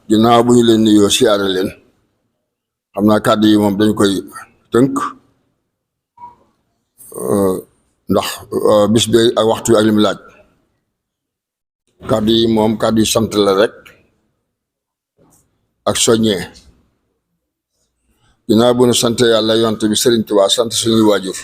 ginnaaw bu ñu leen nuyoo siyaare leen xam naa kàddu yi moom dañ koy tënk ndax bis bi ak waxtu ak li mu laaj kàddu yi moom kàddu yi sant la rek ak soññee ginnaaw bu nu sant yàlla yonte bi Sëriñ Tuubaa sant suñuy waajur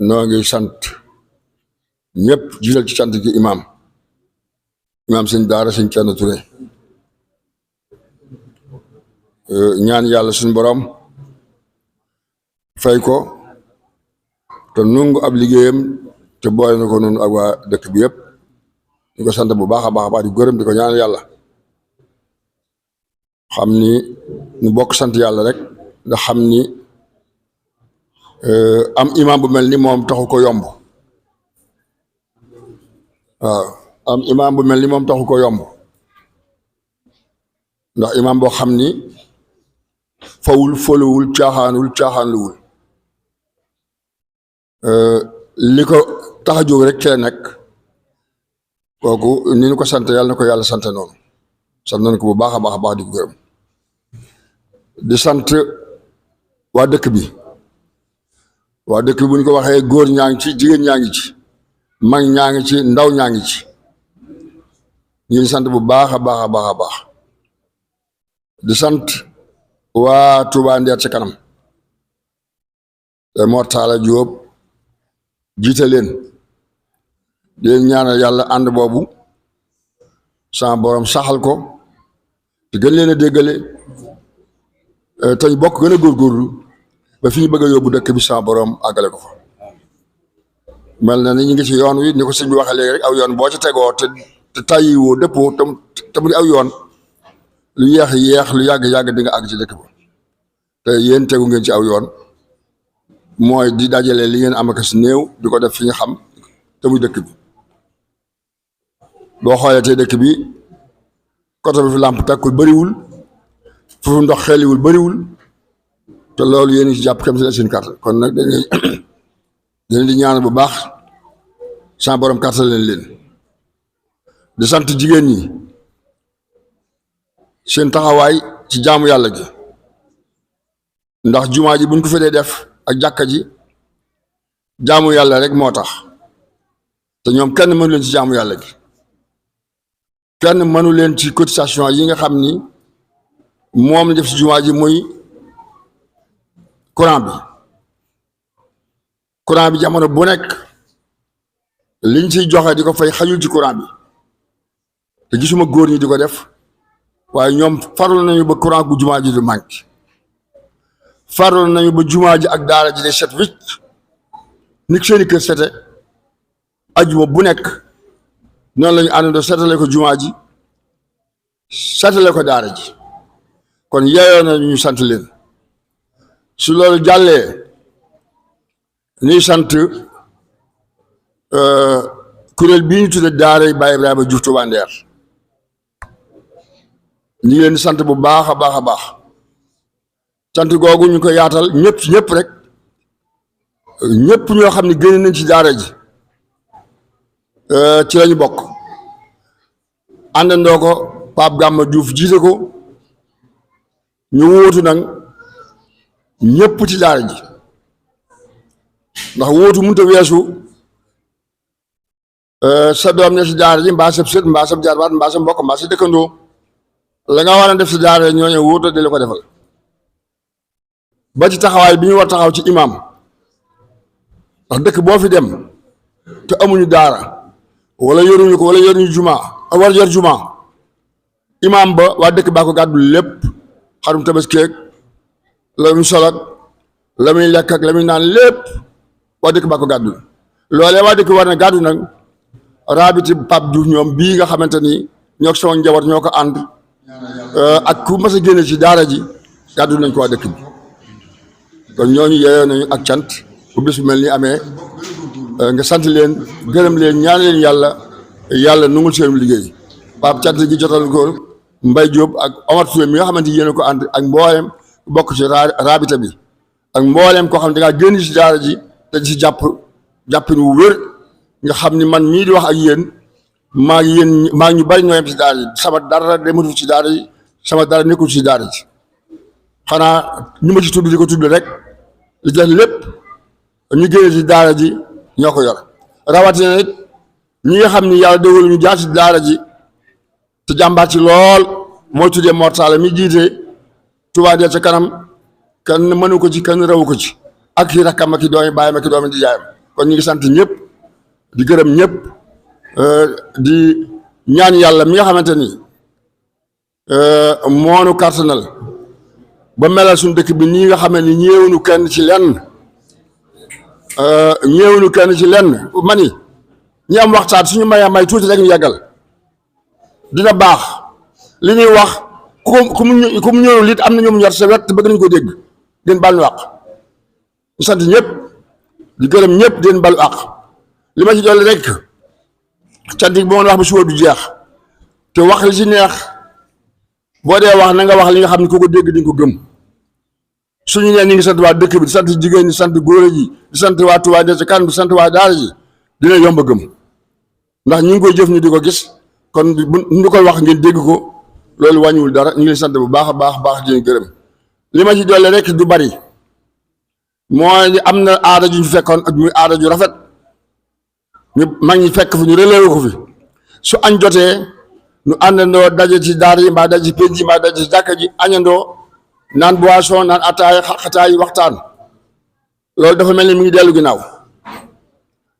noo ngi sant ñëpp jiital ci sant gi imaam sëñ daara sëñ Thierno Touré ñaan yàlla suñu borom fay ko te nungu ab liggéeyam te boole na ko noonu ak waa dëkk bi yëpp di ko sant bu baax a baax di gërëm di ko ñaan yàlla xam ni ñu bokk sant yàlla rek nga xam ni am imaam bu mel ni moom taxu ko yomb waaw am imaam bu mel ni moom taxu ko yomb ndax imaam boo xam ni fawul foluwul caaxaanluwul li ko tax a jóg rek cee nekk kooku ni ñu ko sant yàlla na ko yàlla sant noonu sant nañ ko bu baax a baax di ko gërëm di sant waa dëkk bi bu ñu ko waxee góor ñaa ngi ci jigéen ñaa ngi ci mag ñaa ngi ci ndaw ñaa ngi ci ñu ngi sant bu baax a baax di sant waa Touba Ndeer ca kanam te Mor Talla Diop jiite leen di leen ñaanal yàlla ànd boobu sama borom saxal ko te gën leen a déggale te ñu bokk gën a góorgóorlu ba fi ñu bëgg a yóbbu dëkk bi sama borom àggale ko fa mel na ni ñu ngi ci yoon wi ni ko sëñ bi waxee léegi rek aw yoon boo ci tegoo te tàyyiwoo dëppoo te mu di aw yoon lu yeex lu yàgg di nga àgg ci dëkk ba te yéen tegu ngeen ci aw yoon mooy di dajale li ngeen am ak si néew di ko def fi nga xam te muy dëkk bi boo xoolee tey dëkk bi côté bi fi làmp takkul bëriwul foofu ndox xeeliwul bëriwul te loolu yéen ci jàpp kem si seen carte kon nag dañ di ñaan bu baax sa borom carte leen di sant jigéen ñi seen taxawaay ci jaamu yàlla gi ndax jumaa ji buñ ko fi dee def ak jàkka ji jaamu yàlla rek moo tax te ñoom kenn mënu leen ci jaamu yàlla gi kenn mënu leen ci cotisation yi nga xam ni moom def ci jumaa ji muy courant bi jamono bu nekk liñ ciy joxe di ko fay xajul ci courant bi te gisuma góor ñi di ko def waaye ñoom farlu nañu ba courant bu jumaa ji du manqué farlu nañu ba jumaa ji ak daara ji de set wicc ni seeni kër sete ajuma bu nekk noonu la ñu àndandoo setale ko jumaa ji setale ko daara ji kon yeeyoo na ñu sant leen su loolu jàllee ñuy sant kuréel bii ñu tudde daara Baye Ibrahima Diouf Touba Ndeer ñu ngi leen di sant bu baax a baax sant googu ñu ko yaatal ñëpp rek ñëpp ñoo xam ne génn nañ ci daara ji ci lañu bokk àndandoo ko Pape Gàmma Diouf jiite ko ñu wóotu nag ñëpp ci daara ji ndax wóotu mënut a weesu sa doom ne si daara ji mbaa sab sët mbaa sab jarbaat mbaa sa mbokk mbaa sa dëkkandoo la nga war a def si daara ñooñu wóotu di la ko defal ba ci taxawaay bi ñu war taxaw ci imam ndax dëkk boo fi dem te amuñu daara wala yoruñu ko wala yoruñu juma war yor juma imam ba waa dëkk baa ko gàddu lépp xarum tabaskeeg la muy sol ak la muy lekk ak la muy naan lépp waa dëkk baa ko gàddu loolee waa dëkk war na gàddu nag raabiti Pape Diouf ñoom bii nga xamante ni ñoo ko sama njaboot ñoo ko ànd ak ku mas a génne ci daara ji gàddu nañ ko waa dëkk bi kon ñooñu yeeyoo nañu ak cant bu bis bu mel ni amee nga sant leen gërëm leen ñaan leen yàlla nungul seen liggéey Pape cant gi jotal ko Mbaye Diop ak Omar Touré mi nga xamante yéen a ko ànd ak mboolem bokk ci raabita bi ak mboolem koo xam ne da ngaa génn ci daara ji te ci jàppin wu wér nga xam ni man mii di wax ak yéen maa ngi yéen maa ngi ñu bari ñoo yem ci daara ji sama dara dematu ci daara ji sama dara nekkul ci daara ji xanaa ñu ma ci tudd di ko tudd rek li def lépp ñu génne ci daara ji ñoo ko yor rawatina it ñi nga xam ni yàlla dogal ñu jaar ci daara ji te jàmbaar ci lool mooy tuddee mortale mi jiite Touba Ca Kanam kenn mënu ko ci kenn rawu ko ci ak i rakkam ak i doomi baayam ak i doomi di jaayam kon ñu ngi sant ñëpp di gërëm ñëpp di ñaan yàlla mi nga xamante ni moonu kartanal ba melal suñu dëkk bi nii nga xam ni ñeewuñu kenn ci lenn mani ñi am waxtaan suñu may tuuti rek ñu yàggal dina baax li ñuy wax ku mu ñëwul it am na ñoom ñor sa wet bëgg nañ ko dégg den baal ñu àq ñu sant ñëpp di gërëm ñëpp den balu àq li ma ci dolli rek cant gi boo wax ba suba du jeex te wax li ci neex boo dee wax na nga wax li nga xam ne ku ko dégg di nga ko gëm suñu nee ñu ngi sant waa dëkk bi di sant jigéen ñi sant góor ji di sant waa Touba Ca Kanam di sant waa daara ji dina yomb a gëm ndax ñu ngi koy jëf ñu di ko gis kon bu ñu koy wax ngeen dégg ko loolu wàññiwul dara ñu ngi leen sant bu baax a baax di leen gërëm li ma ci dolli rek du bari mooy am na aada ju ñu fekkoon ak muy aada ju rafet ñu mag ñi fekk fi ñu relevé ko fi su añ jotee ñu àndandoo daje ci daara yi mbaa daje ci penc yi mbaa daje ci jàkka ji añandoo naan boisson naan ataay xaqataay waxtaan loolu dafa mel ni mi ngi dellu ginnaaw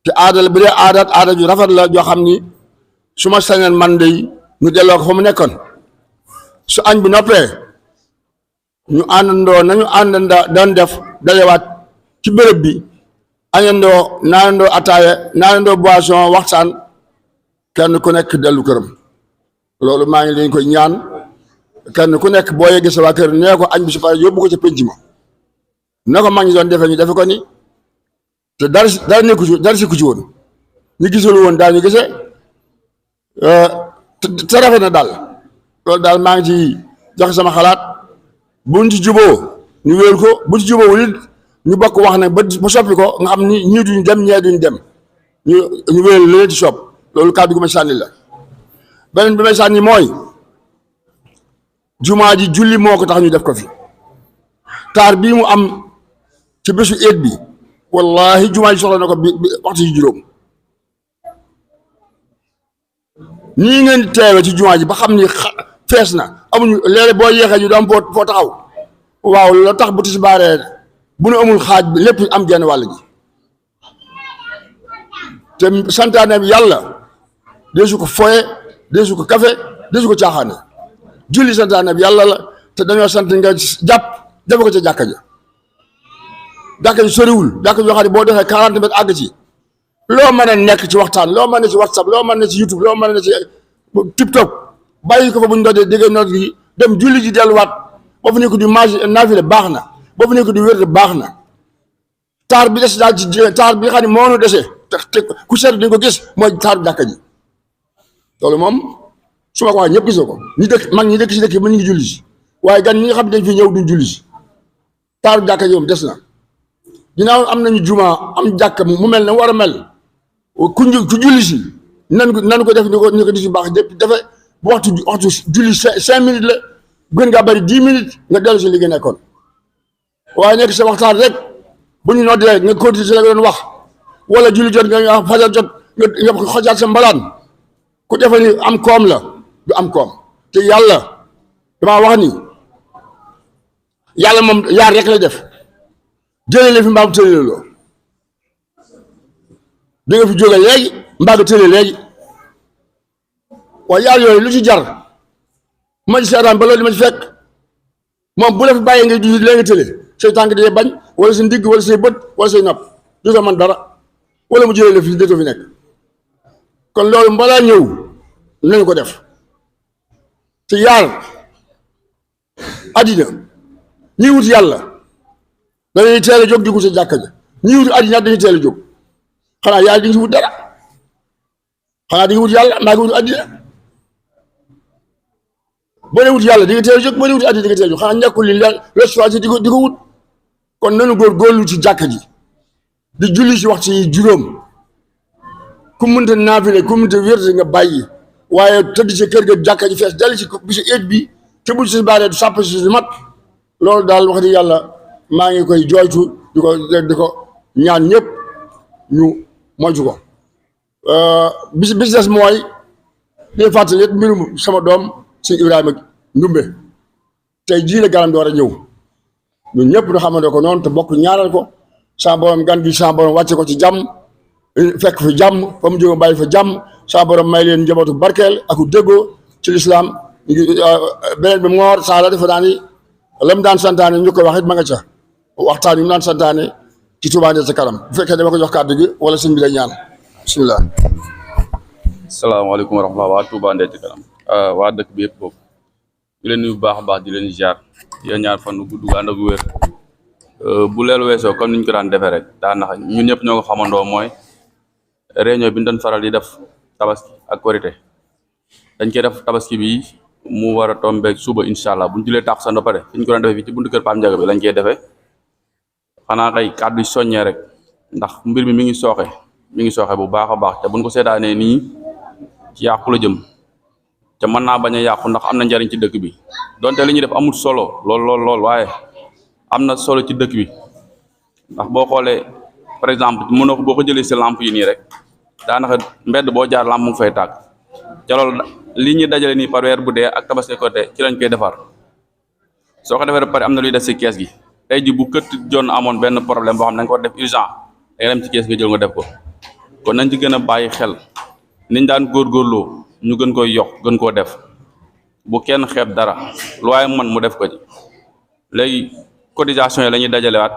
te aada la bu dee aada ju rafet la joo xam ni su ma sañoon man de ñu delloo ko fa mu nekkoon su añ bi noppee ñu àndandoo nañu doon def dajewaat ci béréb bi añandoo naanandoo ataaya naanandoo boisson waxtaan kenn ku nekk dellu këram loolu maa ngi leen koy ñaan kenn ku nekk boo yeggee sa waa kër nee ko añ bi su pare yóbbu ko ca pénc ma ne ko mag ñi doon defee ñu defe ko ni te dara nekku ci dara sikku ci woon ñu gisul woon daal ñu gisee te rafet na daal loolu daal maa ngi ci joxe sama xalaat buñ ci juboo ñu wéer ko bu ci juboo wul ñu bokk wax nag ba soppi ko nga xam ni ñii duñ dem ñee duñ dem ñu wéer leen ci sopp loolu kàddu gu may sànni la beneen bi may sànni mooy jumaa ji julli moo ko tax ñu def ko fi taar bii mu am ci bésu eet bi wallahi jumaa ji soxla na ko bi waxtu yi juróom nii ngeen teewe ci jumaa ji ba xam ni fees na amuñu léeg-léeg boo yeexee ñu doon foo taxaw waaw la tax bu tisbaaree bu nu amul xaaj bi lépp am genn wàll gi te santaane bi yàlla deesu ko foye deesu ko kafe deesu ko caaxaane julli santaane bi yàlla la te dañoo sant nga jàpp defe ko ca jàkka ji soriwul jàkka joo xam ne boo defee 40 mètres àgg ci loo mën a nekk ci waxtaan loo mën a ci WhatsApp loo mën a ci YouTube loo mën a ci TikTok bàyyi ko fa bu ñu doon déggee noot gi dem julli ji delluwaat boo fa nekk di naafile baax na boo fa nekk di wér baax na taar bi des daal ci taar bi nga xam ne moo nu dese te ku seet di ko gis mooy taar jàkka ji loolu moom su ma ko waxee ñëpp gisoo ko ñi dëkk si dëkk ba ñu ngi julli si waaye gan ñi nga xam ne dañ fi ñëw duñ julli si taaru jàkka ji moom des na ginnaaw am nañu juma am jàkka mu mel ne war a mel ku julli si nan ko def ni ko di si baax dafa bu waxtu julli 5 minutes la gën ngaa bëri 10 minutes nga dellu si li nga nekkoon waaye nekk sa waxtaan rek bu ñu noddee nga continuer si la nga doon wax wala julli jot nga fajar jot nga xojaat sa mbalaan ku defe ni am koom la du am koom te yàlla damaa wax ni yàlla moom yaar rek lay def jëlee la fi mbaa mu tëlee loo di nga fi jóge léegi mbaa nga tëlee léegi waaye yaar yooyu lu ci jar ma ci seetaan ba loolu di ma ci fekk moom bu la fi bàyyee ngay julli léegi tëlee say tànk dee bañ wala sa ndigg wala say bët wala say nopp du sa man dara wala mu jëlee la fi déetoo fi nekk kon loolu mbalaa ñëw nañu ko def te yaar addina ñi wut yàlla dañuy teel a jóg di ko sa jàkka ja ñi wut addina dañuy teel a jóg xanaa yàlla di nga si wut dara xanaa di nga wut yàlla mbaa nga wut addina boo dee wut yàlla di nga teel a jóg boo dee wut addina di nga teel a jóg xanaa nekkul li la choisir di ko wut kon nanu góorgóorlu ci jàkka ji di julli si waxtu yi juróom ku mënta naafile ku mënta wér nga bàyyi waaye tëdd ci kër ga jàkka ji fees dal ci bisu eet bi te bu ci baaree du sàpp si mat loolu daal wax dëgg yàlla maa ngi koy jooytu di ko ñaan ñëpp ñu moytu ko bis des mooy di fàttali it mbirum sama doom sëñ Ibrahima Ndumbe tey jii la garam di war a ñëw ñun ñëpp ñu xamante ko noonu te bokk ñaanal ko sa borom gan gi sa borom wàcce ko ci jàmm fekk fi jàmm fa mu jóge bàyyi fa jàmm sa borom may leen njabootu barkeel ak déggoo ci lislaam beneen bi ngoor saa la defe naa ni lam daan santaane ñu koy wax it ma nga ca waxtaan yi mu daan santaane ci Touba Ca Kanam bu fekkee dama ko jox kàddu gi wala sëñ bi lay ñaan bismillah. salaamaaleykum wa rahmatulah waa Touba Ca Kanam waa dëkk bi yëpp boobu di leen nuyu bu baax a baax di leen ziar di leen ñaar fan gudd ànd ak wér bu leelu weesoo comme niñ ko daan defee rek daanaka ñun ñëpp ñoo ko xamandoo mooy réunion bi ñu doon faral di def tabaski ak korité dañ koy def tabaski bi mu war a tombeeg suba incha allah bu ñu julee tàq sa ba pare fi ñu ko doon defee fii ci buntu kër Pape Ndiaga bi lañ koy defee xanaa kay kàddu soññee rek ndax mbir mi mi ngi sooxe bu baax a baax te buñ ko seetaanee nii ci yàqu la jëm te mën naa bañ a yàqu ndax am na njariñ ci dëkk bi donte li ñuy def amul solo lool waaye am na solo ci dëkk bi ndax boo xoolee par exemple mënoo ko boo ko jëlee si lampe yi nii rek daanaka mbedd boo jaar lampe mu ngi fay tàkk ca loolu li ñuy dajale nii par weer bu dee ak tabaski côté ci lañ koy defar soo ko defee ba pare am na luy def si kees gi tey ji bu kët jon amoon benn problème boo xam ne dañ ko def urgent da nga dem ci kees nga jël nga def ko kon nañ ci gën a bàyyi xel niñ daan góorgóorloo ñu gën koy yokk gën koo def bu kenn xeeb dara lu waaye man mu def ko ci léegi cotisation yi la ñuy dajalewaat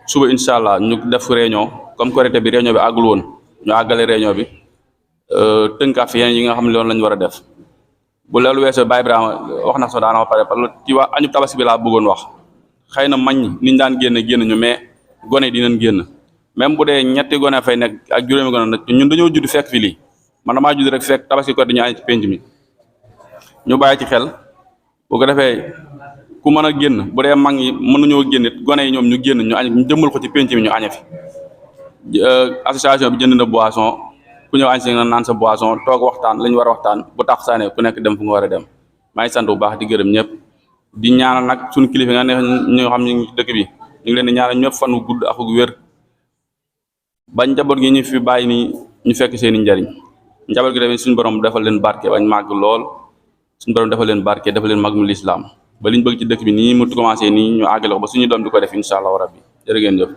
suba incha allah ñu def réunion comme korité bi réunion bi àggul woon ñu àggale réunion bi tënkaat fi yeneen yi nga xam ne loolu lañ war a def bu loolu weesoo Baye Ibrahima wax na so daana pare parce que ci waa añu tabaski bi laa bëggoon wax xëy na mañ niñ daan génn ñu mais gone dinañ génn même bu dee ñetti gone fay nekk ak juróomi gone nag ñun dañoo judd fekk fi lii man damaa judd rek fekk tabaski ko di ñu añ ci penc mi ñu bàyyi ci xel bu ko defee ku mën a génn bu dee mag ñi mënuñoo génn it gone yi ñoom ñu génn ñu añ ñu jëmmal ko ci penc mi ñu añe fi association bi jënd na boisson ku ñëw añ si nga naan sa boisson toog waxtaan lañu war a waxtaan bu tax saane ku nekk dem fu nga war a dem maa ngi sant bu baax di gërëm ñëpp di ñaanal nag suñu kilifa nga ne ñi nga xam ñu ngi dëkk bi ñu ngi leen di ñaanal ñëpp fan wu gudd ak wér bañ njaboot gi ñu fi bàyyi nii ñu fekk seeni njariñ njaboot gi tamit suñu borom defal leen barke bañ màgg lool suñu borom defal leen barke defal leen magmu lislaam ba liñ bëgg ci dëkk bi nii mu commencé nii ñu àggale ko ba suñu doom di ko def incha allah rabbi jërë ngeen jëf